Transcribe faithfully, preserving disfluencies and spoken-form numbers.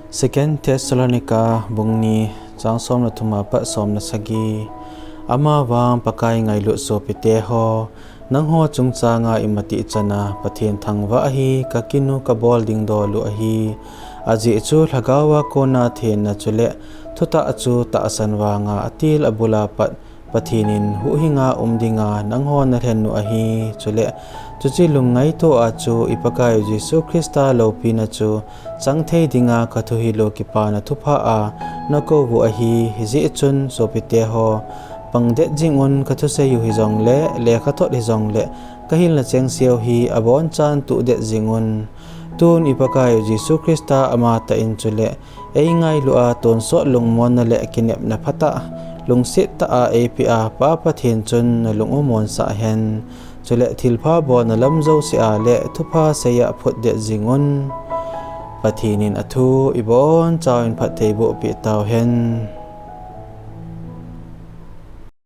Second Thessalonica bung ni, chang som le thum apat som le sagi. Amavang Pakai ngailut sopite ho, nangho chungchanga imatih chana Pathen thangvah hi kakinu kabol dingdol u ahi. Ajeh chu lhagaova kona thenna chule thutah chu tahsan vanga atil abula pat Pathen in huhhinga um dinga nangho nalhen u ahi. Chule chuche lungngaito a chu iPakai u Jesu Christa loupina chu chang thei dinga kathu hilu kipana thupha a nakou u ahi. Hijeh chun sopite ho, pangdet jing un, kathusei u hijongle, lekhathot hijongle, kahilna chengseu hi abonchan tuhdet jing un. Tun iPakai u Jesu Christa amatah in chule eingailu a tonsot lungmonna le kinepna phatah, lungset tah a eipeh a Pa Pathen chun nalung umonsah hen. Chule thilpha bolna lam jouse a le thupha seiya phutdet jing un. Pathen in athu ibonchauvin phattheiboh peh tauhen.